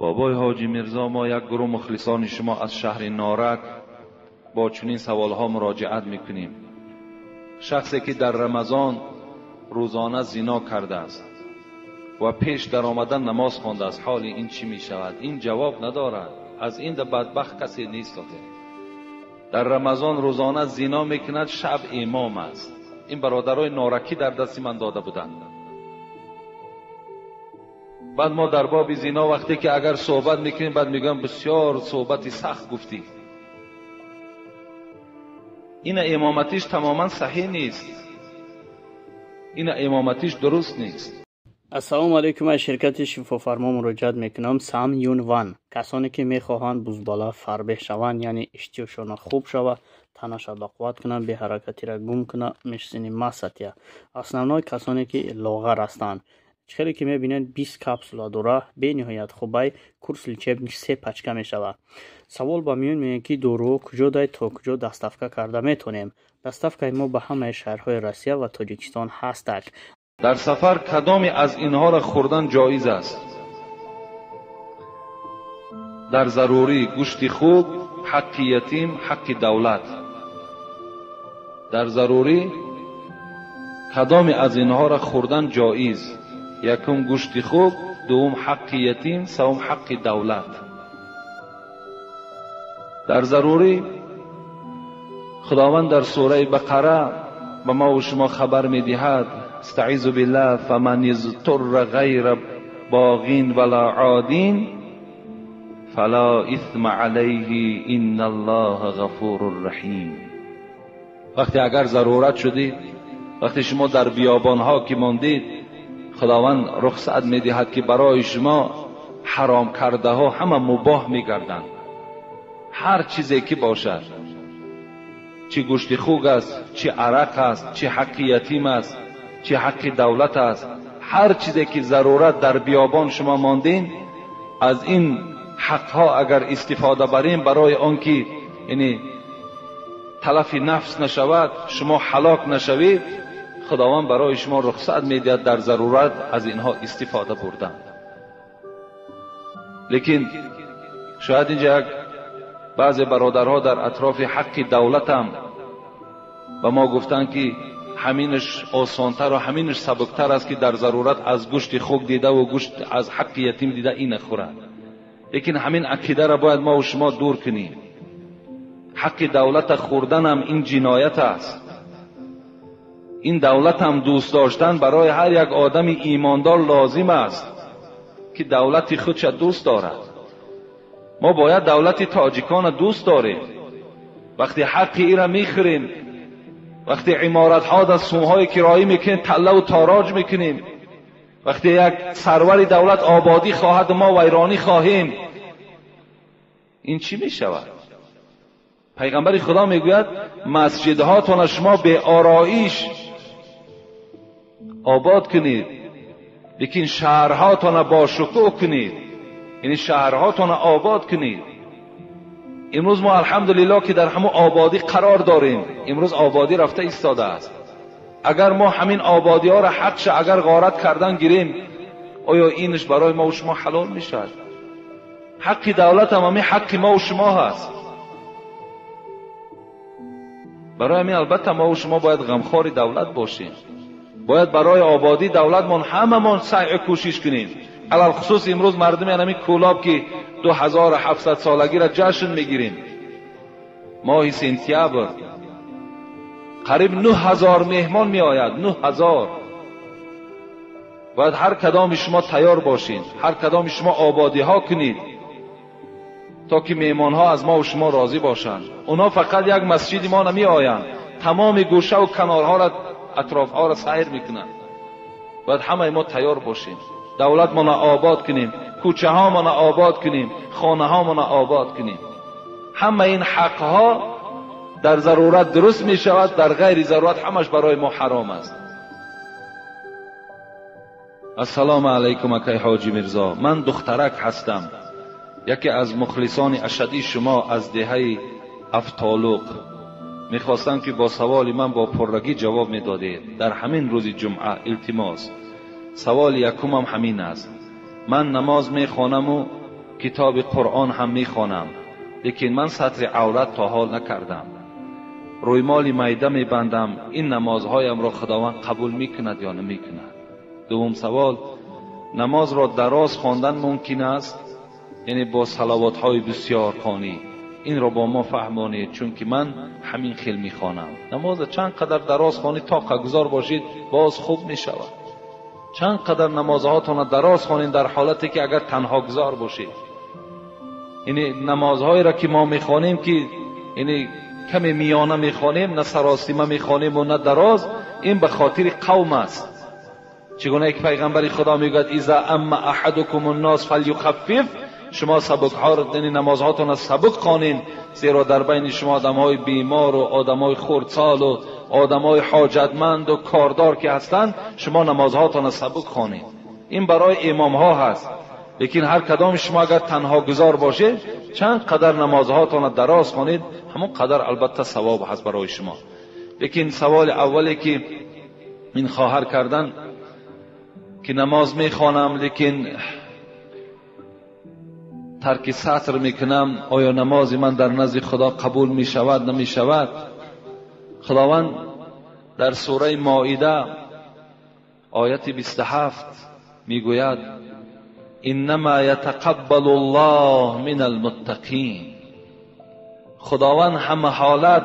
Бобои Ҳоҷӣ Мирзо, мо як гурӯҳ мухлисони шумо аз шаҳри Норак бо чунин саволҳо муроҷиат мекунем. Шахсе ки дар Рамазон рӯзона зино кардааст ва пеш дар омадан намоз хондааст, ҳоли ин чӣ мешавад? Ин ҷавоб надорад. Аз ин бадбахт касе нест. Дар Рамазон рӯзона зино мекунад, шаб имом аст. Ин бародарои норакӣ дар дасти ман дода буданд. Баъд мо дар боби зино вақте ки агар суҳбат мекунем, баъд мегӯям бисёр суҳбати сахт гуфтӣ. Ина имоматиш тамоман саҳеҳ нест, ина имоматиш дуруст нест. Ассалому алайкум, аз ширкати Шифофармо муроҷиат мекунам. Сам Юн Ван. Касоне ки мехоҳанд бузбала фарбеҳ шаванд, яъне иштиёшона хуб шавад, танаша бақувват кунанд, беҳаракатиро гум кунад, мышечный масса тия. Основной касоне ки лоғар ҳастанд. Хеле ки мебинед, 20 капсула дора, бениҳоят хубай, курс лечебный се пачка мешавад. Савол ба миён меояд, ки доруҳо куҷо дай, то куҷо доставка карда метавонем. Доставкаи мо ба ҳамаи шаҳрҳои Россия ва Тоҷикистон ҳастак. Дар сафар кадоме аз инҳоро хӯрдан ҷоиз аст? Дар зарурӣ гӯшти хук, ҳаққи ятим, ҳаққи давлат. Дар зарурӣ кадоме аз инҳоро хӯрдан ҷоиз? Якум гӯшти хук, дуввум ҳаққи ятим, севум ҳаққи давлат. Дар зарурӣ Худованд дар сураи Бақара ба мо ва шумо хабар медиҳад: استعیذ بالله فمن اضطر غیر باغ ولا عاد فلا اثم علیه ان الله غفور رحیم. وقتی اگر ضرورت شدید، وقتی شما در بیابانها که ماندید، خداوند رخصت میدهد که برای شما حرام کرده ها همه مباح میگردند. هر چیزی که باشد، چی گوشت خوگ است، چی عرق است، چی حق یتیم است، چی حق دولت است، هر چیزی که ضرورت در بیابان شما ماندین، از این حقها اگر استفاده بریم، برای آنکه یعنی تلف نفس نشود، شما هلاک نشوید، خداوند برای شما رخصت میدهد در ضرورت از اینها استفاده بردن. لیکن شاید اینجا یک بعضی برادرها در اطراف حق دولت هم به ما گفتند که همینش آسانتر و همینش سبکتر است که در ضرورت از گوشت خوک دیده و گوشت از حق یتیم دیده این خورند. لیکن همین عقیده را باید ما و شما دور کنیم. حق دولت خوردن هم این جنایت است. این دولت هم دوست داشتن برای هر یک آدم ایماندار لازم است که دولت خودش دوست دارد. ما باید دولت تاجیکان دوست داریم. وقتی حق ای را میخوریم، وقتی عمارت ها در سومهای کرایی میکنیم، تله و تاراج میکنیم، وقتی یک سرور دولت آبادی خواهد ما ویرانی خواهیم، این چی میشود؟ پیغمبر خدا میگوید مسجدهاتون شما به آرایش آباد کنید، لیکن شهرهاتون با شکوه کنید، یعنی شهرهاتون آباد کنید. امروز ما الحمدلله که در همون آبادی قرار داریم. امروز آبادی رفته ایستاده است. اگر ما همین آبادی ها را حقش اگر غارت کردن گیریم، آیا اینش برای ما و شما حلال میشد؟ حق دولت هم همین حق ما و شما هست. برای همین البته ما و شما باید غمخوار دولت باشیم. باید برای آبادی دولتمان هممان سعی کوشش کنیم. علل خصوص امروز مردم همین کولاب که 2700 سالگی را جشن میگیریم، ماه سنتیابر قریب 9000 مهمان می آید. 9000. باید هر کدام شما تیار باشین، هر کدام شما آبادی ها کنید تا که مهمان ها از ما و شما راضی باشند. اونا فقط یک مسجد ما نمی آیند، تمام گوشه و کنارها را، اطراف ها را سیر میکنند. باید همه ما تیار باشیم، دولت ما آباد کنیم، کوچه ها ما آباد کنیم، خانه ها ما آباد کنیم. همه این حق ها در ضرورت درست می شود، در غیر ضرورت همش برای ما حرام است. السلام علیکم اکای حاجی میرزا، من دخترک هستم، یکی از مخلصان اشدی شما از دهه افتالوق. میخواستم که با سوال من با پررگی جواب میدادید در همین روز جمعه. التماس. سوال یکمم همین است: من نماز میخوانم و کتاب قرآن هم میخوانم، لیکن من ستر عورت تا حال نکردم. رویمال میده میبندم، این نمازهایم را خداوند قبول میکند یا نمیکند؟ دوم سوال، نماز را دراز خواندن ممکن است؟ یعنی با صلوات های بسیار خوانی. این را با ما فهمانید، چون که من همین خیل میخوانم. نماز چند قدر دراز خوانی تا گذار باشید باز خوب میشود. چند قدر نمازهاتان دراز خوانید در حالتی که اگر تنها گذار باشید. یعنی نمازهایی را که ما میخوانیم که یعنی کمی میانه میخوانیم، نه سراسیمه میخوانیم و نه دراز، این به خاطر قوم است. چگونه یک پیغمبر خدا میگوید اذا اما احدکم الناس فلیخفف، شما سبک ها را، یعنی نمازهاتون را سبک خوانین، زیرا در بین شما آدمهای بیمار و آدمهای خردسال و آدمهای حاجتمند و کاردار که هستند، شما نمازهاتون را سبک خوانین. این برای امام ها هست. لیکن هر کدام شما اگر تنها گذار باشید، چند قدر نمازهاتون را دراز خوانید، همون قدر البته ثواب هست برای شما. لیکن سوال اولی که این خواهر کردن که نماز میخوانم لیکن ترک ستر میکنم، آیا نماز من در نزد خدا قبول میشود نمیشود؟ خداوند در سوره مائده آیت 27 میگوید انما یتقبل الله من المتقین. خداوند همه حالت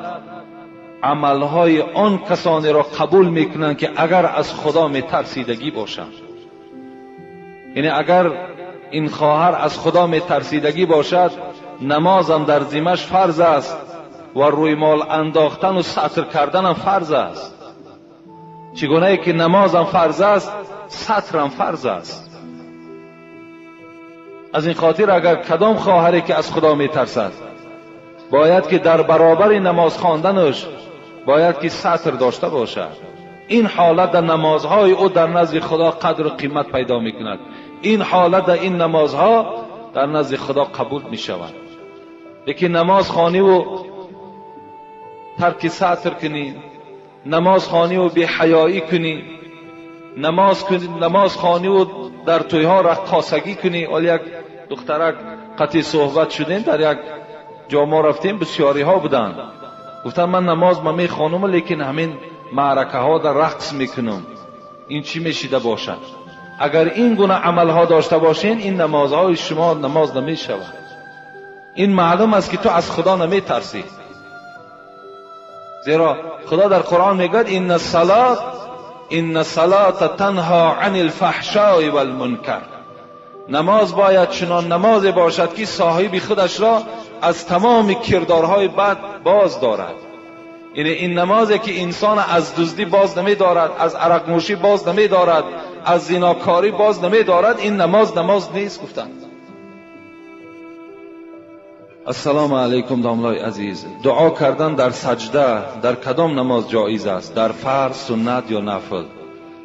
عملهای آن کسانی را قبول میکنند که اگر از خدا میترسیدگی باشند. یعنی اگر این خواهر از خدا میترسیدگی باشد، نمازم در ذمه‌اش فرض است و روی مال انداختن و ستر کردنم فرض است. چگونه که نمازم فرض است، سترم فرض است. از این خاطر اگر کدام خواهری که از خدا میترسد، باید که در برابر نماز خواندنش باید که ستر داشته باشد. این حالت در نمازهای او در نزد خدا قدر و قیمت پیدا میکند. این حالت در این نمازها در نزد خدا قبول می شود. لیکن نماز خوانی و ترک ستر کنی، نماز خوانی و بی حیایی کنی، نماز خوانی و در تویها رقاصگی کنی. ولی یک دخترک قطعی صحبت شدیم، در یک جا ما رفتیم، بسیاری ها بودند، گفتن من نماز ما میخوانم لیکن همین معرکه ها در رقص میکنم، این چی میشیده باشد؟ اگر این گونه عملها داشته باشین، این نمازهای شما نماز نمیشود. این معلوم است که تو از خدا نمیترسی، زیرا خدا در قرآن میگوید ان الصلاة تنها عن الفحشاء والمنکر. نماز باید چنان نماز باشد که صاحب خودش را از تمام کردارهای بد باز دارد. یعنی این نمازی که انسان از دزدی باز نمی دارد، از عرق نوشی باز نمی دارد، از زناکاری باز نمی دارد، این نماز نماز نیست. گفتند. السلام علیکم داملای عزیز، دعا کردن در سجده در کدام نماز جایز است؟ در فرض، سنت یا نفل؟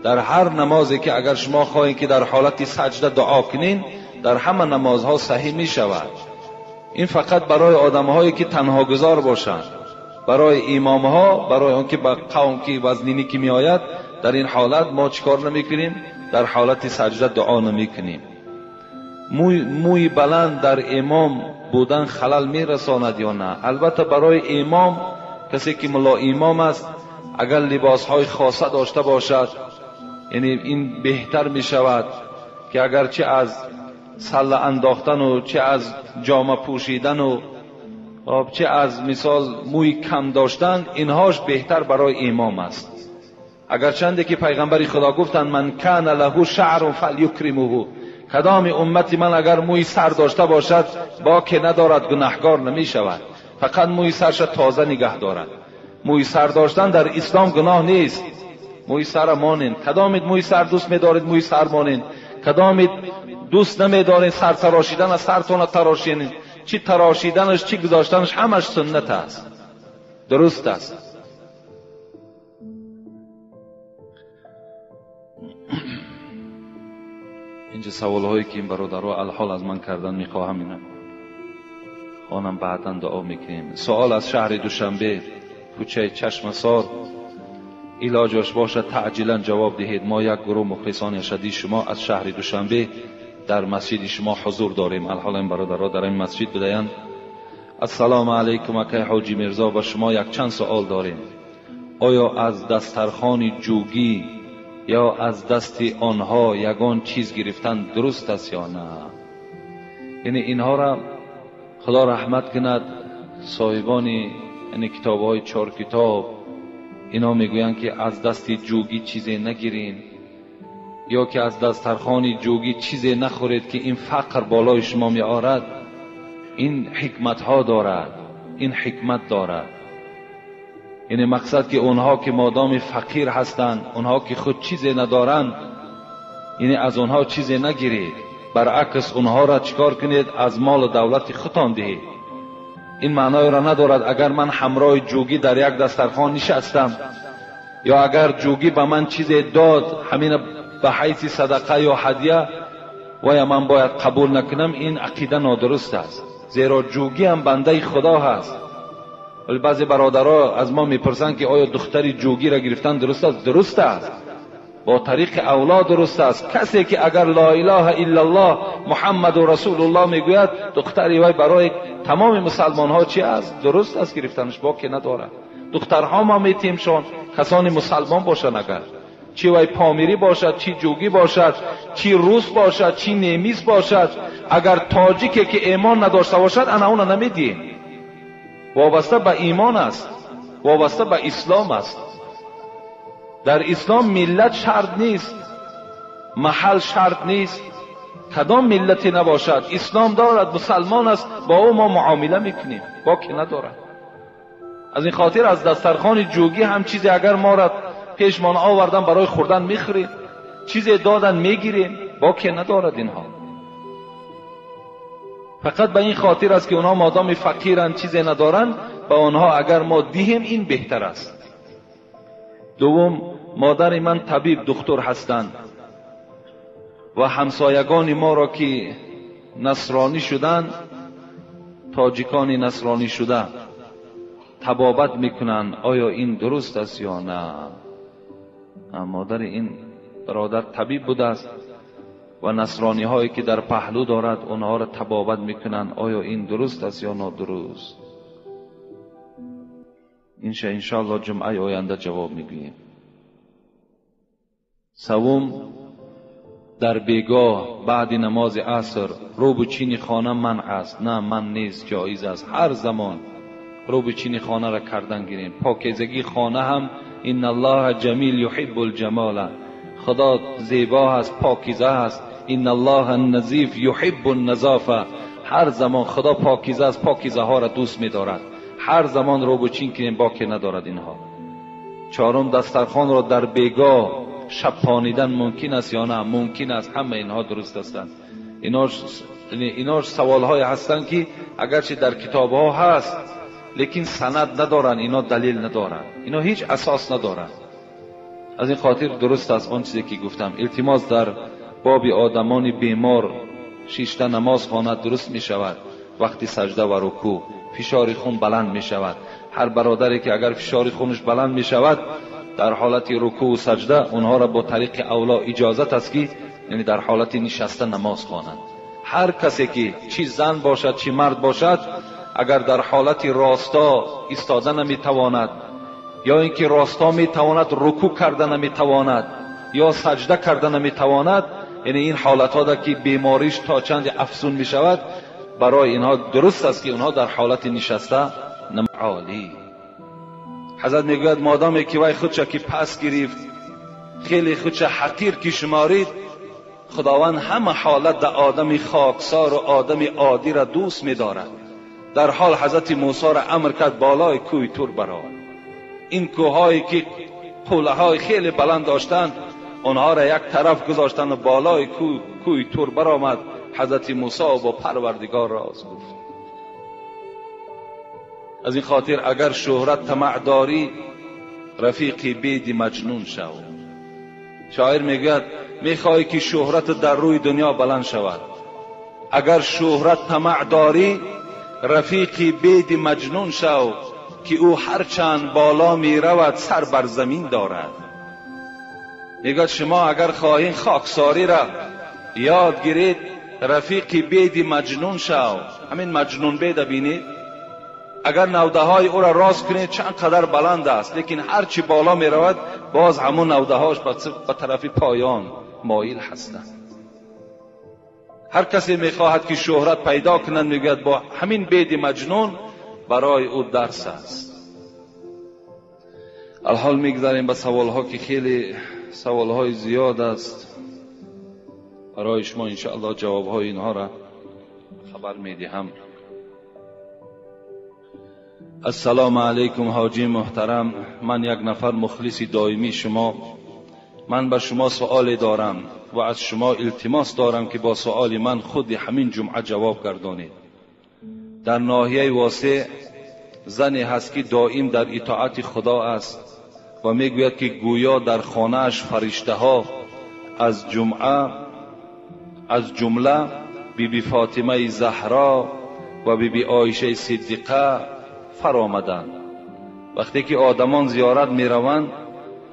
در هر نمازی که اگر شما خواهید که در حالت سجده دعا کنین، در همه نمازها صحیح می شود. این فقط برای آدمهایی که تنها گذار باشند، برای امامها، برای آنکه به قوم که وزنینی که می آید، در این حالت ما چیکار نمی کنیم؟ در حالت سجده دعا نمی کنیم. موی بلند در امام بودن خلل می رساند یا نه؟ البته برای امام، کسی که ملا امام است، اگر لباس های خاصه داشته باشد، یعنی این بهتر می شود که اگر چه از سله انداختن و چه از جامه پوشیدن و چه از مثال موی کم داشتن، اینهاش بهتر برای امام است. اگر چنده که پیغمبر خدا گفتند من کان له شعر فلیکرمه، کدام امت من اگر موی سر داشته باشد با که ندارد گناهگار نمی شود، فقط موی سرش تازه نگه دارد. موی سر داشتن در اسلام گناه نیست. موی سر مانین، کدامید موی سر دوست می‌دارید موی سر مانین، کدامید دوست نمی‌دارید سر تراشیدن از سرتون تراشین، چی تراشیدنش چی گذاشتنش همش سنت است، درست است. اینجا سوالهایی که این برادرها الحال از من کردن میخواهم اینا خانم بعدا دعا میکنیم. سوال از شهر دوشنبه، کوچه چشمسار، علاجش باشد تعجیلا جواب دهید. ما یک گروه مخلصان شدید شما از شهر دوشنبه дар масҷиди шумо ҳузур дорем. Алҳол ин бародарҳо дар ин масҷид будаянд. Ассалому алайкум акай ҳоҷи Мирзо, ба шумо якчанд суол дорем. Оё аз дастархони ҷугӣ ё аз дасти онҳо ягон чиз гирифтан дуруст аст ё на? Яъне инҳоро худо раҳмат кунад, соҳибони яъне китобҳои чор китоб ино мегӯянд ки аз дасти ҷугӣ чизе нагирин ё ки аз дастархони ҷугӣ чизе нахӯред ки ин фақр болои шумо меорад. Ин ҳикматҳо дорад, ин ҳикмат дорад. Яъне мақсад ки онҳо ки модоми фақир ҳастанд, онҳо ки худ чизе надоранд, яъне аз онҳо чизе нагиред, баръакс онҳоро чикор кунед? Аз молу давлати худтон диҳед. Ин маъноеро надорад агар ман ҳамроҳи ҷугӣ дар як дастархон нишастам ё агар ҷугӣ ба ман чизе дод, ҳамина ба ҳайси садақа ё ҳадя вая ман бояд қабул накунам, ин ақида нодуруст аст. Зеро ҷугӣ ҳам бандаи худо ҳаст. вале баъзе бародаро аз мо мепурсанд ки оё духтари ҷугиро гирифтан дуруст аст? Дуруст аст, бо тариқи авло дуруст аст. Касе ки агар ло илаҳа иллаллоҳ муҳаммаду расулуллоҳ мегӯяд, духтари вай барои тамоми мусалмонҳо чи аст? Дуруст аст гирифтанаш, боке надорад. Духтарҳо мо метиҳемшон, касони мусалмон бошанд, агар чи вай помирӣ бошад, чи ҷугӣ бошад, чи рус бошад, чи немис бошад, агар тоҷике ки имон надошта бошад, ана уна намедиҳем. Вобаста ба имон аст, вобаста ба ислом аст. Дар ислом миллат шарт нест, маҳал шарт нест, кадом миллате набошад, ислом дорад, мусалмон аст, бо ӯ мо муомила мекунем, боке надорад. Аз ин хотир аз дастархони ҷугӣ ҳам чизе агар моро пешмон овардан барои хӯрдан мехӯрем, чизе додан мегирем, боке надорад инҳо. Фақат ба ин хотир аст ки онҳо модоми фақиранд, чизе надоранд, ба онҳо агар мо диҳем ин беҳтар аст. Дуввум, модари ман табиб духтур ҳастанд ва ҳамсоягони моро ки насронӣ шуданд, тоҷикони насронӣ шуда табобат мекунанд, оё ин дуруст аст ё на? Модари ин бародар табиб будааст ва насрониҳое ки дар паҳлӯ дорад онҳоро табобат мекунанд, оё ин дуруст аст ё нодуруст? Инша иншоаллоҳ ҷумъаи оянда ҷавоб мегӯем. Севум, дар бегоҳ баъди намози аср рӯбучини хона манъ аст? На, манъ нест, ҷоиз аст. Ҳар замон рӯбучини хонаро кардан гирем. Покизагии хона ҳам инна аллоҳа ҷамил юҳиббул ҷамола, худо зебо ҳаст, покиза ҳаст. Инна аллоҳа назиф юҳиббу назофа, ҳар замон худо покиза аст, покизаҳоро дӯст медорад. Ҳар замон рӯбучин кунем, боке надорад инҳо. Чорум, дастархонро дар бегоҳ шабпонидан мумкин аст ё на? Мумкин аст. Ҳама инҳо дуруст ҳастанд. Ино саволҳое ҳастанд ки агарчи дар китобҳо ҳаст, лекин санад надоранд, ино далел надоранд, ино ҳеҷ асос надоранд. Аз ин хотир дуруст аст он чизе ки гуфтам. Илтимос, дар боби одамони бемор шишта намоз хонад дуруст мешавад. Вақти сажда ва рукӯъ фишори хун баланд мешавад. Ҳар бародаре ки агар фишори хунаш баланд мешавад дар ҳолати рукӯъ ва сажда, онҳоро бо тариқи авло иҷозат аст ки яъне дар ҳолати нишаста намоз хонанд. Ҳар касе ки чи зан бошад чи мард бошад, агар дар ҳолати росто истода наметавонад ё ин ки росто метавонад рукӯъ карда наметавонад ё сажда карда наметавонад, яъне ин ҳолатҳо ки бемориш то чанде афзун мешавад, барои инҳо дуруст аст ки онҳо дар ҳолати нишаста олӣ. ҳазрат мегӯяд модоме ки вай худша ки пас гирифт, хеле худша ҳақир ки шуморид, худованд ҳама ҳолат дар одами хоксор ва одами оддиро дӯст медорад. Дар ҳол ҳазрати мусоро амр кард болои кӯҳи Тур баровард. Ин кӯҳҳое ки қуллаҳои хеле баланд доштанд, онҳоро як тараф гузоштанд ва болои кӯҳи Тур баромад. ҳазрати мусо бо парвардигор роз гуфт. Аз ин хотир агар шӯҳрат тамаъ дорӣ, рафиқи беди маҷнун шав. Шоир мегӯяд мехоҳӣ ки шӯҳрат дар рӯи дунё баланд шавад, агар шӯҳрат тамаъ дорӣ, рафиқи беди маҷнун шав, ки ӯ ҳарчанд боло меравад сар бар замин дорад. Мегӯяд шумо агар хоҳед хоксориро ёд гиред, рафиқи беди маҷнун шав. Ҳамин маҷнун беда бинед, агар навдаҳои ӯро рост кунед чанд қадар баланд аст, лекин ҳарчи боло меравад боз ҳамон навдаҳош ба тарафи поён моил ҳастанд. Ҳар касе мехоҳад ки шӯҳрат пайдо кунад, мегӯяд бо ҳамин беди маҷнун барои ӯ дарс аст. Алҳол мегузарем ба саволҳо ки хеле саволҳои зиёд аст. Барои шумо иншоаллоҳ ҷавобҳои инҳоро хабар медиҳам. Ассалому алайкум ҳоҷи муҳтарам, ман як нафар мухлиси доимии шумо. Ман ба шумо суоле дорам ва аз шумо илтимос дорам ки бо суоли ман худи ҳамин ҷумъа ҷавоб гардонед. Дар ноҳияи Восеъ зане ҳаст ки доим дар итоати Худо аст ва мегӯяд ки гӯё дар хонааш фариштаҳо аз ҷумла биби Фотимаи Заҳро ва биби Оишаи Сиддиқа фаромаданд. Вақте ки одамон зиёрат мераванд,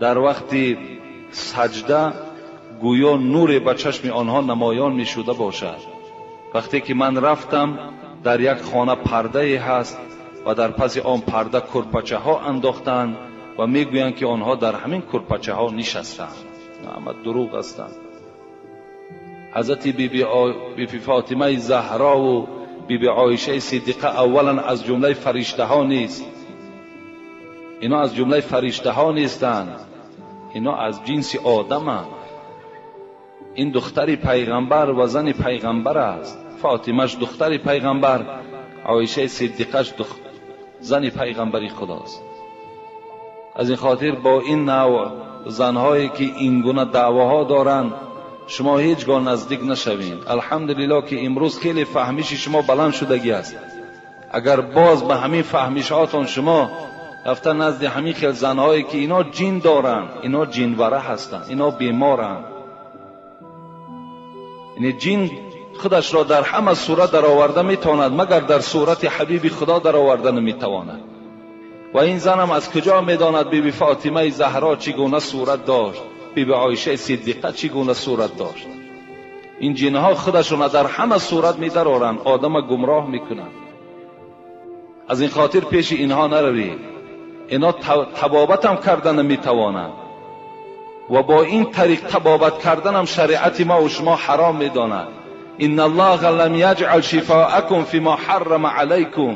дар вақти саҷда гӯё нуре ба чашми онҳо намоён мешуда бошад. Вақте ки ман рафтам, дар як хона пардае ҳаст ва дар паси он парда курпачаҳо андохтанд ва мегӯянд ки онҳо дар ҳамин курпачаҳо нишастанд. Ҳама дурӯғ ҳастанд. Ҳазрати биби Фотимаи Заҳрову биби Оишаи Сиддиқа аввалан аз ҷумлаи фариштаҳо нест. Ино аз ҷумлаи фариштаҳо нестанд, ино аз ҷинси одаманд. Ин духтари пайғамбар ва зани пайғамбар аст. Фотимаш духтари пайғамбар, Оишаи Сиддиқаш зани пайғамбари Худост. Аз ин хотир бо ин навъ занҳое ки ин гуна даъвоҳо доранд шумо ҳеҷ гоҳ наздик нашавед. Алҳамдулиллоҳ ки имрӯз хеле фаҳмиши шумо баланд шудагӣ аст. Агар боз ба ҳамин фаҳмишҳотон шумо рафта назди ҳамин хел занҳое ки ино ҷин доранд, ино ҷинвара ҳастанд, ино беморанд, яъне ҷин худашро дар ҳама сурат дароварда метавонад, магар дар сурати ҳабиби Худо дароварда наметавонад. Ва ин занам аз куҷо медонад биби Фотимаи Заҳро чӣ гуна сурат дошт, биби Оишаи Сиддиқа чӣ гуна сурат дошт? Ин ҷинҳо худашонро дар ҳама сурат медароранд, одама гумроҳ мекунанд. Аз ин хотир пеши инҳо наравед. Ино табобатам карда наметавонанд ва бо ин тариқ табобат карданам шариати мо ва шумо ҳаром медонад. Инна Аллоҳа лам яҷъал шифоакум фима ҳаррама алайкум.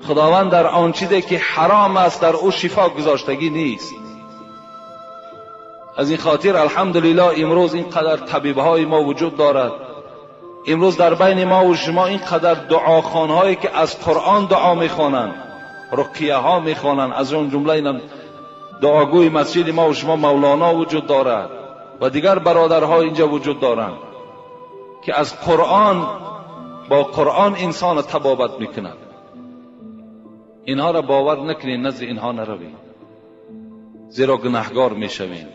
Худованд дар он чизе ки ҳаром аст дар ӯ шифо гузоштагӣ нест. Аз ин хотир алҳамдулиллоҳ имрӯз ин қадар табибҳои мо вуҷуд дорад. Имрӯз дар байни мо ва шумо ин қадар дуохонҳое ки аз Қуръон дуо мехонанд, руқияҳо мехонанд, аз он ҷумла инам дуогӯи масҷиди мо ва шумо Мавлоно вуҷуд дорад ва дигар бародарҳо инҷа вуҷуд доранд ки аз Қуръон бо Қуръон инсонро табобат мекунад. Инҳоро бовар накунед, назди инҳо наравед, зеро гунаҳгор мешавед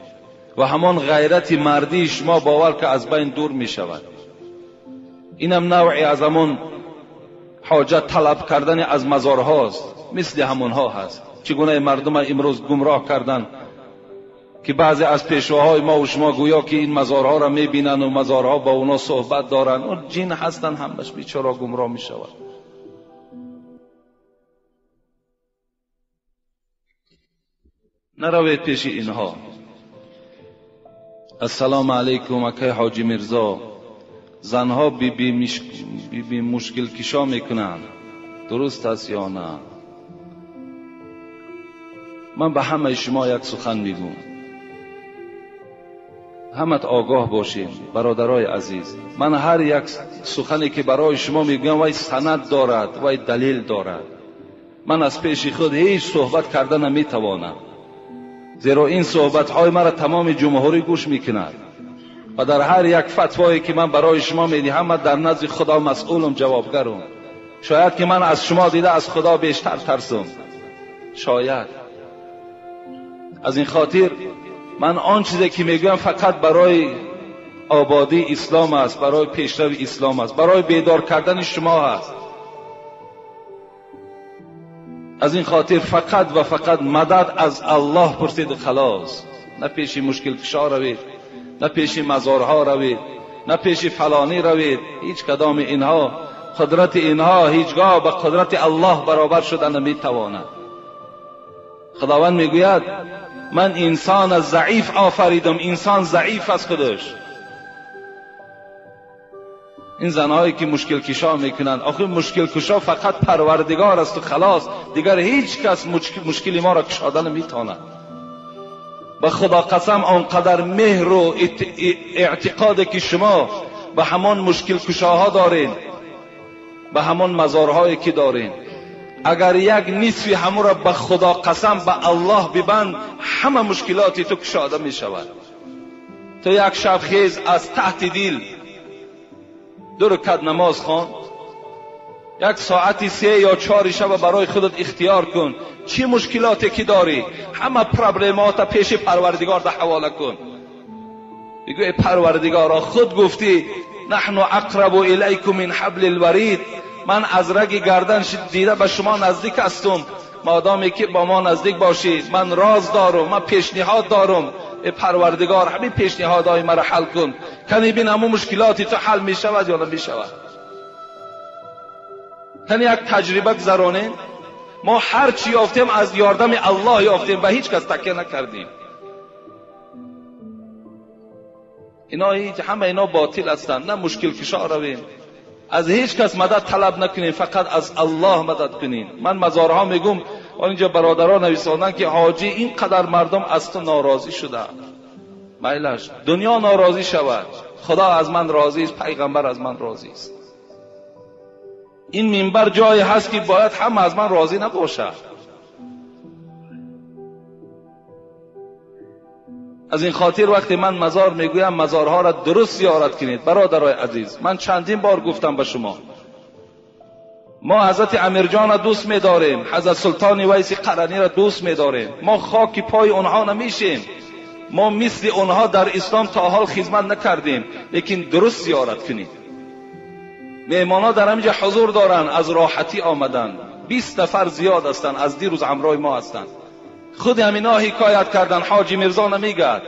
ва ҳамон ғайрати мардии шумо бовар ки аз байн дур мешавад. Инам навъе аз ҳамон ҳоҷат талаб кардани аз мазорҳост, мисли ҳамонҳо ҳаст. Чӣ гуна мардума имрӯз гумроҳ карданд ки баъзе аз пешвоҳои мо ва шумо гӯё ки ин мазорҳоро мебинанд ва мазорҳо бо оно суҳбат доранд. Он ҷин ҳастанд, ҳамаш бечора гумроҳ мешавад. Наравед пеши инҳо. Ассалому алайкум акай ҳоҷи Мирзо. Занҳо биби мушкилкишо мекунанд, дуруст аст ё на? Ман ба ҳамаи шумо як сухан мегӯм, ҳамат огоҳ бошед бародарои азиз. Ман ҳар як сухане ки барои шумо мегӯям вай санад дорад, вай далел дорад. Ман аз пеши худ ҳеҷ суҳбат карда наметавонам, зеро ин суҳбатҳои маро тамоми ҷумҳурӣ гӯш мекунад ва дар ҳар як фатвое ки ман барои шумо медиҳам ман дар назди Худо масъулам, ҷавобгарам. Шояд ки ман аз шумо дида аз Худо бештар тарсам, шояд. Аз ин хотир ман он чизе ки мегӯям фақат барои ободии ислом аст, барои пешрави ислом аст, барои бедор кардани шумо аст. Аз ин хотир фақат ва фақат мадад аз Аллоҳ пурсид халос. На пеши мушкилкушо равед, на пеши мазорҳо равед, نه پیش فلانی روید. هیچ کدام اینها، قدرت اینها هیچگاه به قدرت الله برابر شده نمیتواند. خداوند میگوید من انسان ضعیف آفریدم، انسان ضعیف از خودش. این زنهایی که مشکل کشا میکنند، آخه مشکل کشا فقط پروردگار است و خلاص، دیگر هیچ کس مشکل ما را کشاده نمیتواند. به خدا قسم آنقدر مهر و اعتقاد که شما به همان مشکل کشاها دارین، به همان مزارهایی که دارین، اگر یک نصفی همون را به خدا قسم به الله ببند، همه مشکلات تو کشاده می شود. تو یک شب خیز از تحت دل 2 رکعت نماز خوان، یک ساعتی 3 یا 4 شب برای خودت اختیار کن، چی مشکلاتی که داری همه پرابلمات پیش پروردگار ده حواله کن. بگو ای پروردگارا، خود گفتی نحن اقرب الیکم من حبل الورید، من از رگ گردن دیده به شما نزدیک هستم، مادامی که با ما نزدیک باشید من راز دارم، من پیشنهاد دارم، ای پروردگار همین پیشنهادهای مرا حل کن، کنی بین همون مشکلاتی تو حل می شود یا نمی شود. کنی یک تجربه گذرانیم. ما هر چی یافتیم از یاردم الله یافتیم، به هیچ کس تکیه نکردیم. اینا هیچ، همه اینا باطل هستند. نه مشکل کشا رویم، از هیچ کس مدد طلب نکنیم، فقط از الله مدد کنیم. من مزارها میگم، اینجا برادران نویساندن که حاجی اینقدر مردم از تو ناراضی شده، میلش دنیا ناراضی شود، خدا از من راضی است، پیغمبر از من راضی است. این منبر جایی هست که باید همه از من راضی نباشد. از این خاطر وقتی من مزار میگویم، مزارها را درست زیارت کنید. برادرای عزیز، من چندین بار گفتم به شما، ما حضرت امیرجان را دوست می‌داریم، حضرت سلطان ویس قرنی را دوست می‌داریم، ما خاک پای آنها نمیشیم، ما مثل آنها در اسلام تا حال خدمت نکردیم، لیکن درست زیارت کنید. مهمان‌ها در همینجا حضور دارن، از راحتی آمدن، 20 نفر زیاد هستند، از دیروز همراه ما هستند. خود همینا حکایت کردن، حاجی میرزا نمیگد،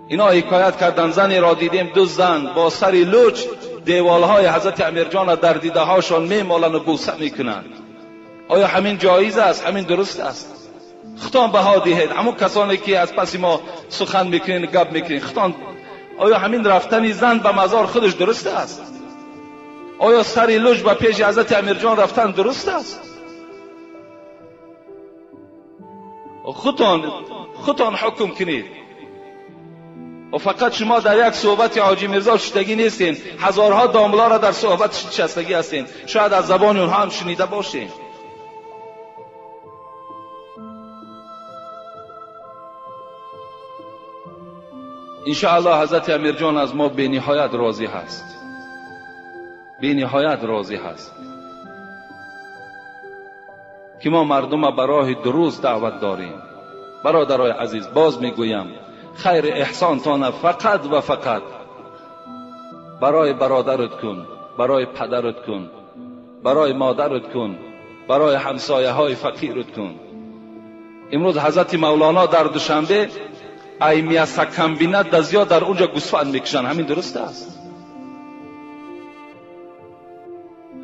اینا حکایت کردن زنی را دیدیم، 2 زن با سر لوچ دیوالهای حضرت امیرجان را در دیده هاشان میمالن و بوسه میکنند. آیا همین جایز است؟ همین درست است؟ خودتان بها دهید. همون کسانی که از پس ما سخن میکنین، گپ میکنین، خودتان، آیا همین رفتن زن به مزار خودش درست است؟ آیا سر لوچ به پیش حضرت امیرجان رفتن درست است؟ خودتان حکم کنید. و فقط شما در یک صحبت حاجی میرزا شدگی نیستین، هزارها داملا را در صحبت شستگی هستین، شاید از زبان اونها هم شنیده باشین. انشاءالله حضرت امیرجان از ما به نهایت راضی هست، به نهایت راضی هست که ما مردم به راه درست دعوت داریم. برادرای عزیز، باز میگویم خیر احسان تانه فقط و فقط برای برادرت کن، برای پدرت کن، برای مادرت کن، برای همسایه های فقیرت کن. امروز حضرت مولانا در دوشنبه ای میاسا کمبینات در زیاد در اونجا گوسفند میکشن. همین درست است؟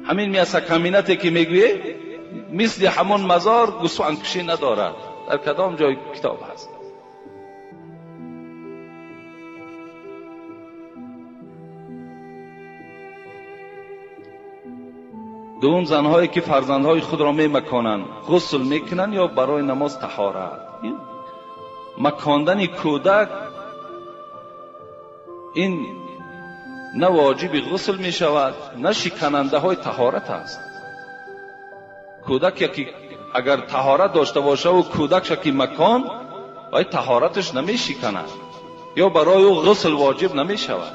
همین میاسا کمبیناتی که میگویه مثل همون مزار گوسفند کشی ندارد. در کدام جای کتاب هست؟ دوم، زنهایی که فرزندهای خود را میمکانند غسل میکنند یا برای نماز طهارت. مکاندن کودک این نه واجب غسل می شود نه شکننده های طهارت است. کودک یکی اگر طهارت داشته باشه و کودک شکی مکان باید طهارتش نمی شکند یا برای او غسل واجب نمی شود.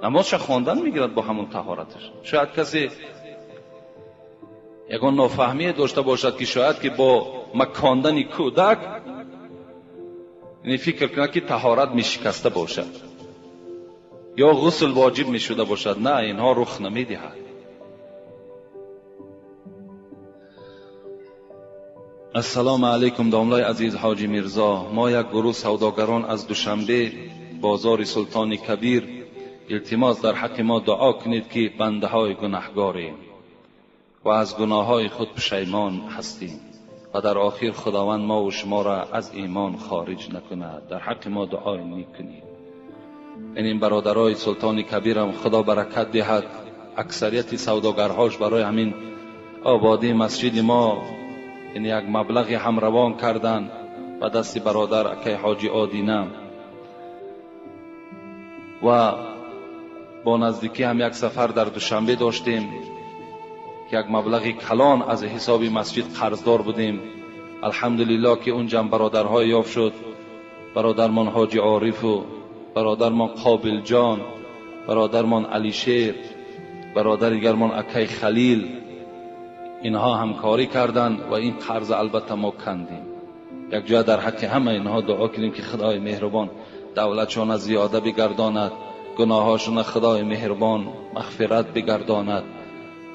نمازش خواندن میگیرد با همون طهارتش. شاید کسی یگان نافهمی داشته باشد که شاید که با مکاندن کودک یعنی فکر کنه که طهارت میشکسته باشد یا غسل واجب میشده باشد. نه، اینها رخ نمیدهد. السلام علیکم داملای عزیز حاجی میرزا. ما یک گروه سوداگران از دوشنبه бозори Султони Кабир. Илтимос, дар ҳаққи мо дуо кунед, ки бандаҳои гунаҳгорем ва аз гуноҳҳои худ пушаймон ҳастем ва дар охир Худованд мо ва шуморо аз имон хориҷ накунад. Дар ҳаққи мо дуои нек кунед. Ин бародарои Султони Кабирам Худо баракат диҳад. Аксарияти савдогарҳош барои ҳамин ободии масҷиди мо ин як маблағи ҳам равон карданд ба дасти бародар акай Ҳоҷи Одина ва бо наздикӣ ҳам як сафар дар Душанбе доштем, ки як маблағи калон аз ҳисоби масҷид қарздор будем. Алҳамдулиллоҳ, ки унҷам бародарҳо ёфт шуд, бародармон Ҳоҷи Орифу бародармон Қобилҷон, бародармон Алишер, бародари дигармон акай Халил, инҳо ҳамкорӣ карданд ва ин қарз албатта мо кандем. Якҷоя дар ҳаққи ҳама инҳо дуо кунем, ки Худои меҳрубон давлатшона зиёда бигардонад, гуноҳҳошона Худои меҳрубон мағфират бигардонад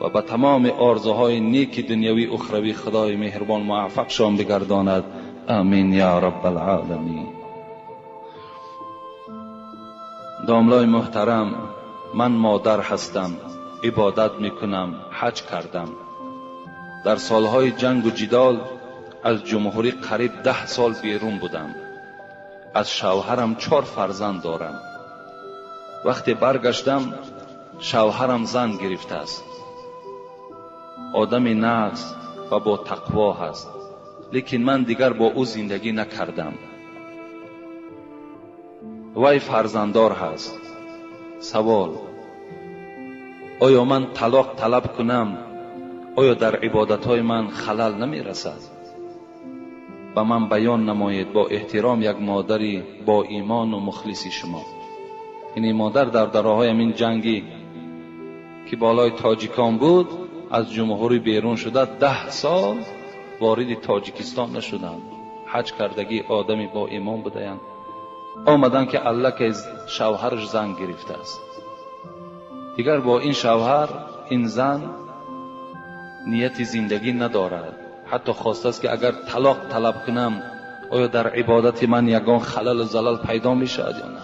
ва ба тамоми орзуҳои неки дунявӣ ухравӣ Худои меҳрубон муваффақшон бигардонад. Амин я раббалъоламин. Домлои муҳтарам, ман модар ҳастам, ибодат мекунам, ҳаҷ кардам. Дар солҳои ҷангу ҷидол аз ҷумҳурӣ қариб 10 сол берун будам. Аз шавҳарам 4 фарзанд дорам. Вақте баргаштам, шавҳарам зан гирифтааст. Одами нағз ва бо тақво ҳаст, лекин ман дигар бо ӯ зиндагӣ накардам. Вай фарзанддор ҳаст. Савол: оё ман талоқ талаб кунам, оё дар ибодатҳои ман халал намерасад? Ба ман баён намоед бо эҳтиром, як модари бо имону мухлиси шумо. Ин модар дар дароҳои ҳамин ҷангӣ, ки болои тоҷикон буд, аз ҷумҳурӣ берун шуда 10 сол вориди Тоҷикистон нашуданд. Ҳаҷ кардагӣ одами бо имон будаянд. Омаданд, ки аллакай шавҳараш зан гирифтааст. Дигар бо ин шавҳар ин зан нияти зиндагӣ надорад. Ҳатто хостааст, ки агар талоқ талаб кунам, оё дар ибодати ман ягон халалу залал пайдо мешавад ё на?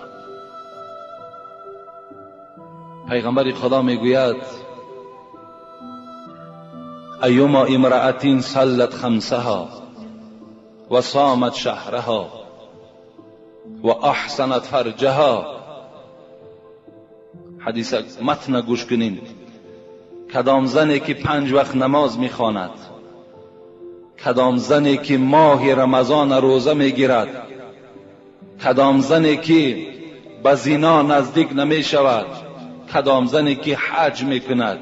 Пайғамбари Худо мегӯяд: айюма имраатин саллат хамсаҳо ва сомат шаҳраҳо ва аҳсанат фарҷаҳо. Ҳадиса матна гӯш кунин. Кадом зане ки 5 вақт намоз мехонад, кадом зане ки моҳи Рамазон рӯза мегирад, кадом зане ки ба зино наздик намешавад, кадом зане ки ҳаҷ мекунад,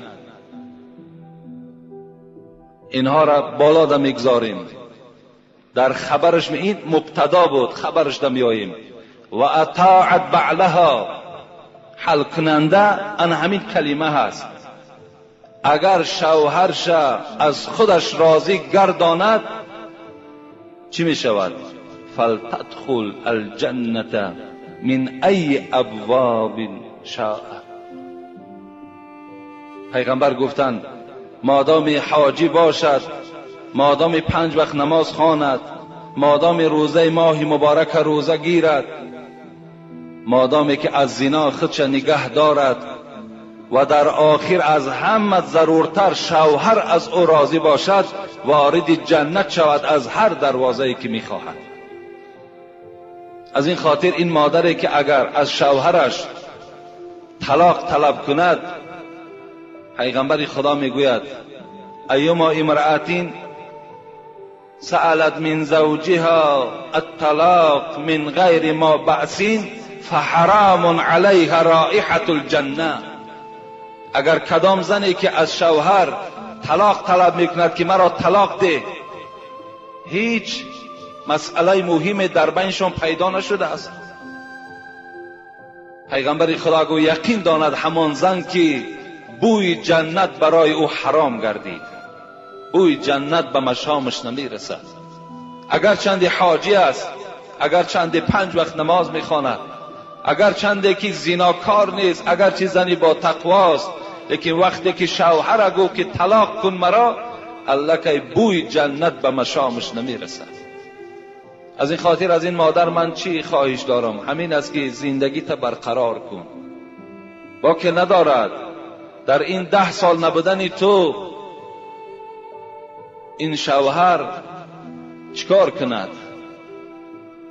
инҳоро боло да мегузорем. Дар хабараш ин мубтадо буд, хабараш да меоем. Ва атоат баълаҳо, ҳалкунанда ан ҳамин калима ҳаст. Агар шавҳарша аз худаш розӣ гардонад, чӣ мешавад? Фалтадхул алҷанната мин айи абвобин шоа. Пайғамбар гуфтанд: модоми ҳоҷӣ бошад, модоми 5 вақт намоз хонад, модоми рӯзаи моҳи муборака рӯза гирад, модоме ки аз зино худша нигаҳ дорад ва дар охир аз ҳама заруртар шавҳар аз ӯ розӣ бошад, вориди ҷаннат шавад аз ҳар дарвозае ки мехоҳад. Аз ин хотир ин модаре ки агар аз шавҳараш талоқ талаб кунад, пайғамбари Худо мегӯяд: айюма имраатин саалат мин завҷиҳа атталоқ мин ғайри мо баъсин фаҳарамун алайҳа роиҳатул ҷанна. Агар кадом зане ки аз шавҳар талоқ талаб мекунад, ки маро талоқ деҳ, ҳеҷ масъалаи муҳиме дар байншон пайдо нашудааст. Пайғамбари Худо гӯ: яқин донад ҳамон зан, ки бӯи ҷаннат барои ӯ ҳаром гардид, бӯи ҷаннат ба машомаш намерасад. Агарчанде ҳоҷӣ аст, агарчанде 5 вақт намоз мехонад, агарчанде ки зинокор нест, агарчи зани бо тақвост, лекин вақте ки шавҳара гуфт, ки талоқ кун маро, аллакай бӯи ҷаннат ба машомаш намерасад. از این خاطر از این مادر من چی خواهش دارم؟ همین است که زندگی تا برقرار کن. با که ندارد در این 10 سال نبودن تو این شوهر چیکار کند؟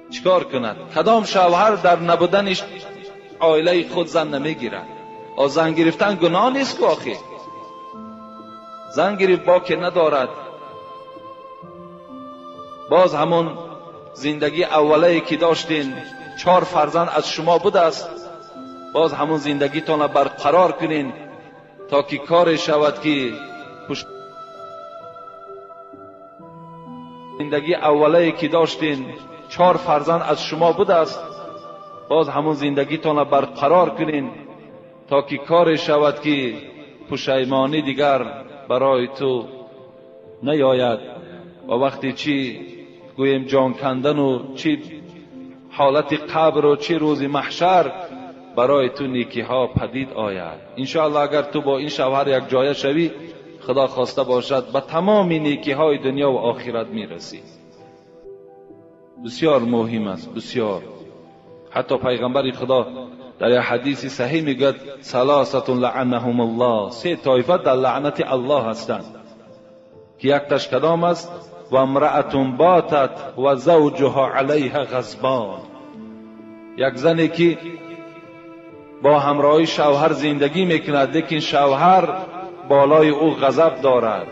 چیکار کند؟ کدام شوهر در نبودنش عائله خود زن نمیگیرد؟ زن گرفتن گناه نیست که آخه. زن گرفت با که ندارد، باز همون زندگی اوله که داشتین، 4 فرزند از شما بوده است، باز همون زندگیتان را برقرار کنین تا که کار شود که زندگی اوله که داشتین، 4 فرزند از شما بوده است، باز همون زندگیتان را برقرار کنین تا که کار شود که پشیمانی دیگر برای تو نیاید. و وقتی چی گوییم جان کندن و چی حالت قبر و چی روز محشر برای تو نیکی ها پدید آید. انشاءالله اگر تو با این شوهر یک جایه شوی، خدا خواسته باشد به تمام نیکی های دنیا و آخرت میرسی. بسیار مهم است، بسیار. حتی پیغمبر خدا در یک حدیث صحیح میگوید ثلاثة لعنهم الله، 3 طایفه در لعنت الله هستند که یک تاش کدام است؟ و امرأة باتت و زوجها علیها غضبان، یک زنی که با همراهی شوهر زندگی میکند لیکن شوهر بالای او غضب دارد،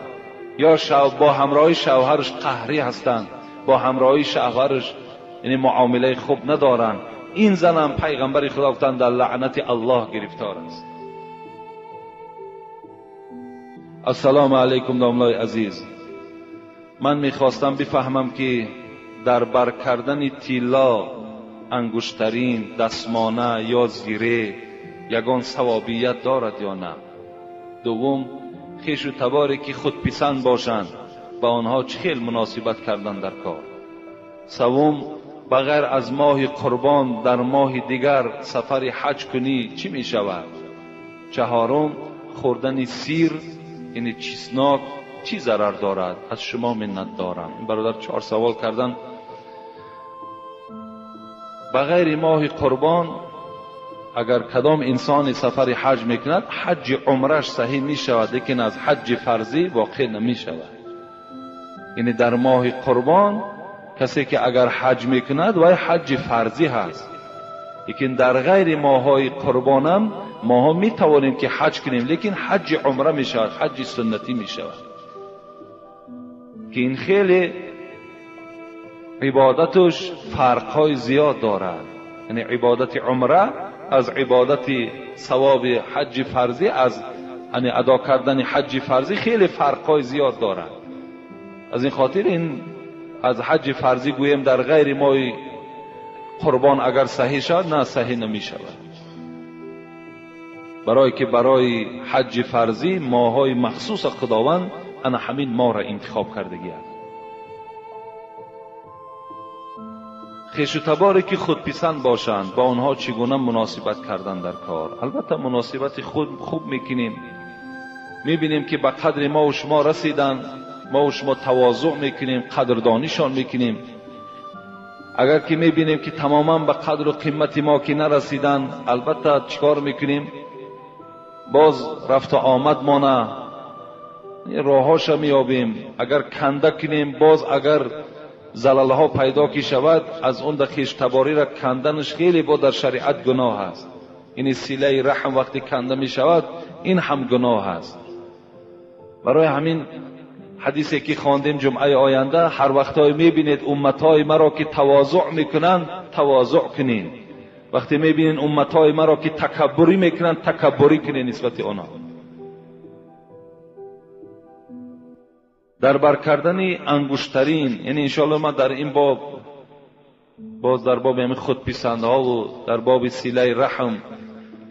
یا با همراهی شوهرش قهری هستند، با همراهی شوهرش یعنی معامله خوب ندارند. این زنم پیغمبر خدا گفتند در لعنت الله گرفتار است. السلام علیکم داملای عزیز، من میخواستم بفهمم که در بر کردن طلا، انگشترین، دستمانه یا زیره یگان ثوابیت دارد یا نه؟ دوم، خویش و تباری که خودپسند باشند با آنها چه خیل مناسبت کردن در کار؟ سوم، بغیر از ماه قربان در ماه دیگر سفر حج کنی چی می شود؟ چهارم، خوردن سیر یعنی چیسناک چی ضرر دارد؟ از شما منت دارم. این برادر 4 سوال کردن. بغیر ماه قربان اگر کدام انسان سفر حج میکند، حج عمرش صحیح می شود لیکن از حج فرضی واقع نمی شود. یعنی در ماه قربان کسی که اگر حج میکند وای حج فرضی هست، لیکن در غیر ماهای قربانم ماها میتوانیم که حج کنیم لیکن حج عمره می شود، حج سنتی می شود که این خیلی عبادتش فرقهای زیاد دارد. یعنی عبادت عمره از عبادت ثواب حج فرضی، از یعنی ادا کردن حج فرضی خیلی فرقهای زیاد دارد. از این خاطر این از حج فرضی گوییم در غیر ماه قربان اگر صحیح شد، نه صحیح نمی شود، برای که برای حج فرضی ماهای مخصوص خداوند انا همین ماه را انتخاب کردگی است. خویش و تباری که خودپسند باشند با آنها چگونه مناسبت کردن در کار؟ البته مناسبت خود خوب میکنیم، میبینیم که به قدر ما و شما رسیدن، ما و شما تواضع میکنیم، قدردانیشان میکنیم. اگر که میبینیم که تماما به قدر و قیمت ما که نرسیدن، البته چیکار میکنیم؟ باز رفت و آمد مانه راهاش میابیم. اگر کنده کنیم، باز اگر زلالها پیدا که شود، از اون در خویش تباری را کندنش خیلی با در شریعت گناه است. این سیله رحم وقتی کنده می شود این هم گناه است. برای همین حدیثی که خواندیم جمعه آینده، هر وقتای میبینید امتای مرا که تواضع میکنند تواضع کنین، وقتی میبینید امتای مرا که تکبری میکنند تکبری کنین نسبت آنها. در بر کردن انگشترین، یعنی انشاءالله من در این باب باز در باب همین خودپسندها و در باب سیله رحم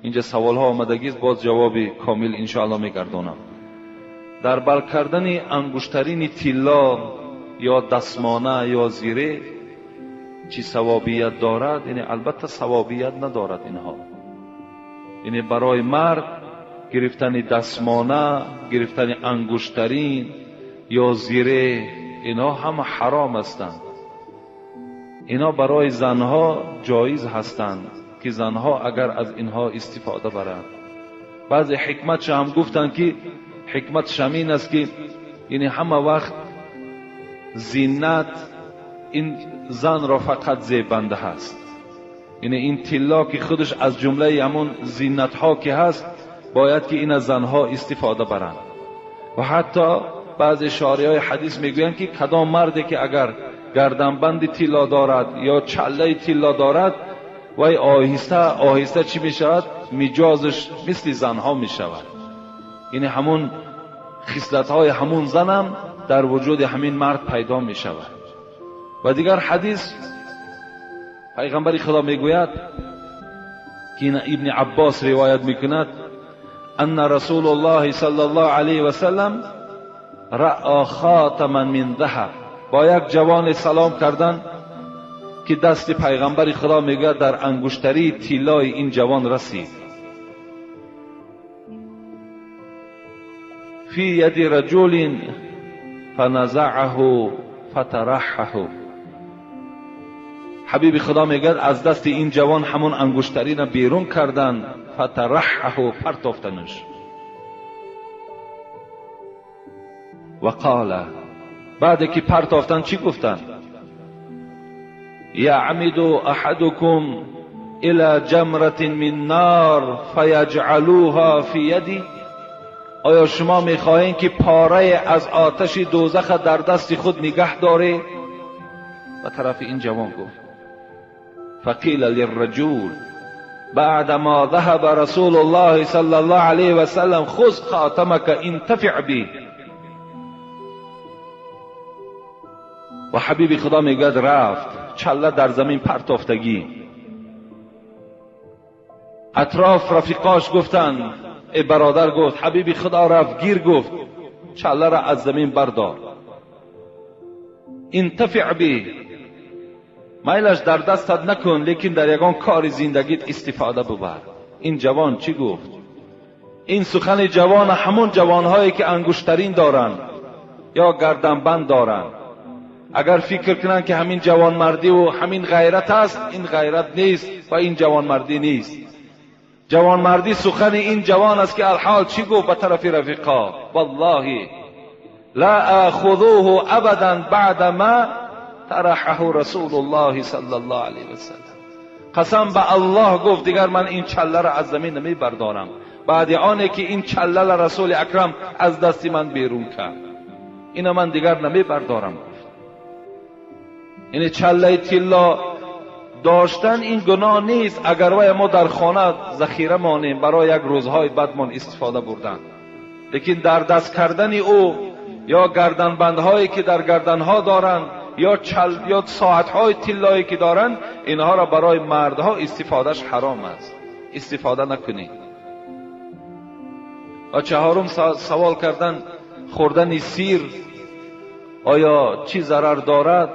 اینجا سوال ها آمدگی است، باز جواب کامل انشاءالله میگردانم. در بر کردن انگشترین طلا یا دستمانه یا زیره چی ثوابیت دارد؟ یعنی البته ثوابیت ندارد اینها. یعنی برای مرد گرفتن دستمانه، گرفتن انگشترین یا زیره، اینها هم حرام هستند. اینا برای زنها جایز هستند که زنها اگر از اینها استفاده برند. بعضی حکمتش هم گفتند که حکمتش همین است که یعنی همه وقت زینت این زن را فقط زیبنده هست، یعنی این طلا که خودش از جمله همون زینت ها که هست باید که این از زنها استفاده برند. و حتی بعضی شارح های حدیث میگویند که کدام مردی که اگر گردنبند طلا دارد یا چله طلا دارد وی آهسته آهسته چی میشود؟ مجازش مثل زنها میشود، یعنی همون خصلت های همون زنم در وجود همین مرد پیدا میشود. و دیگر حدیث پیغمبر خدا میگوید که این ابن عباس روایت میکند ان رسول الله صلی الله علیه و سلم رأى خاتما من ذهب. با یک جوان سلام کردن که دست پیغمبر خدا میگوید در انگشتری طلای این جوان رسید. فی ید رجل فنزعه فطرحه. حبیب خدا میگه از دست این جوان همون انگشتری را بیرون کردن، فطرحه، پرتافتنش. و قال، بعد که پرتافتن چی گفتن؟ یعمد احدکم الى جمرة من نار فیجعلوها فی یدی. آیا شما میخواهید که پاره از آتش دوزخ در دست خود نگه داره؟ و طرف این جوان گفت فقیل للرجل بعدما ذهب رسول الله صلی الله علیه و سلم خذ خاتمک انتفع به. و حبیب خدا میگه رفت چله در زمین پرتافتگی. اطراف رفیقاش گفتن، ای برادر گفت حبیب خدا رفت گیر گفت چله را از زمین بردار، انتفع به، میلش در دستت نکن لیکن در یگان کار زندگیت استفاده ببر. این جوان چی گفت؟ این سخن جوان همون جوانهایی که انگشترین دارن یا گردنبند دارن، اگر فکر کنن که همین جوانمردی و همین غیرت است، این غیرت نیست و این جوانمردی نیست. جوانمردی سخن این جوان است که الحال چی گفت به طرف رفیقا؟ والله لا آخذوه ابدا بعد ما طرحه رسول الله صلی الله علیه و سلم. قسم به الله گفت دیگر من این چله را از زمین نمی بردارم بعد آنه که این چله را رسول اکرم از دست من بیرون کرد، اینو من دیگر نمی بردارم. گفت این چله طلا داشتن این گناه نیست اگر وای ما در خانه ذخیره مانیم برای یک روزهای بدمان استفاده بردن، لیکن در دست کردن او یا گردنبندهایی که در گردنها دارند یا چل یا ساعتهای طلایی که دارند، اینها را برای مردها استفادهش حرام است، استفاده نکنید. و چهارم سوال کردن خوردن سیر آیا چی ضرر دارد؟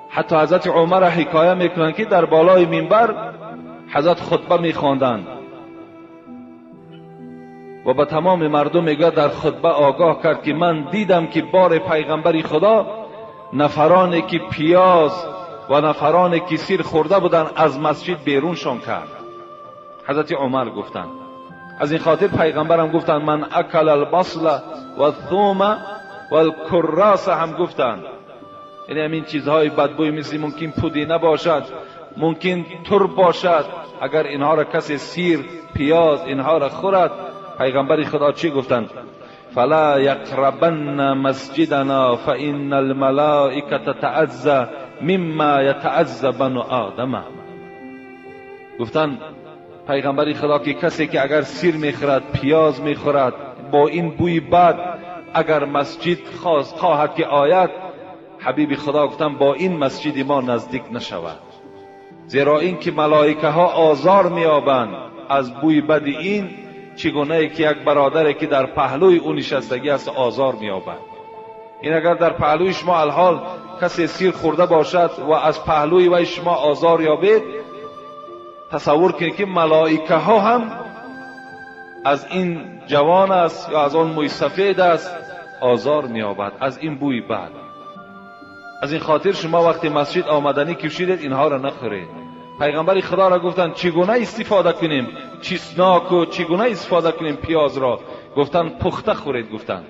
حتی حضرت عمر حکایه میکنند که در بالای منبر حضرت خطبه میخواندند و به تمام مردم میگه در خطبه آگاه کرد که من دیدم که بار پیغمبر خدا نفرانی که پیاز و نفرانی که سیر خورده بودند از مسجد بیرونشان کرد. حضرت عمر گفتند از این خاطر پیغمبرم گفتند من اکل البصل و الثوم و الکراس هم گفتند، یعنی همین چیزهای بدبوی مثل ممکن پودینه باشد، ممکن ترب باشد، اگر اینها را کسی سیر پیاز اینها را خورد، پیغمبر خدا چی گفتند؟ فلا یقربن مسجدنا فان الملائکه تتعزى مما یتعزى بنو آدم. گفتند پیغمبر خدا که کسی که اگر سیر میخورد پیاز میخورد با این بوی بد اگر مسجد خواهد که آید، حبیب خدا گفتن با این مسجد ما نزدیک نشود، زیرا اینکه ملائکه ها آزار میابند از بوی بد این، چگونه که یک برادر که در پهلوی او نشستگی است آزار میابد. این اگر در پهلوی شما الحال کسی سیر خورده باشد و از پهلوی وی شما آزار یابید، تصور کنید که ملائکه ها هم از این جوان است یا از آن موی سفید است آزار میابد از این بوی بد. Аз ин хотир шумо вақти масҷид омаданӣ кушидед, инҳоро нахӯред. Пайғамбари Худо را гуфтанд чигуна истифода кунем чеснок, чигуна истифода кунем пиёзро? Гуфтанд пухта хӯред. Гуфтанд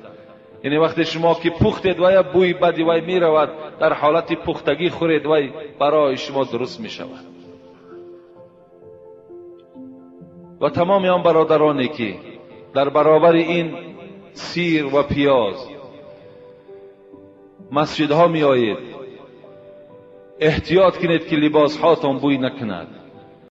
яъне вақте шумо ки пухтед вай бӯи бади вай меравад, дар ҳолати пухтагӣ хӯред, вай барои шумо дуруст мешавад. Ва тамоми он бародароне ки дар баробари ин сир ва пиёз масҷидҳо меоед, эҳтиёт кунед ки либосҳотон бӯй накунад.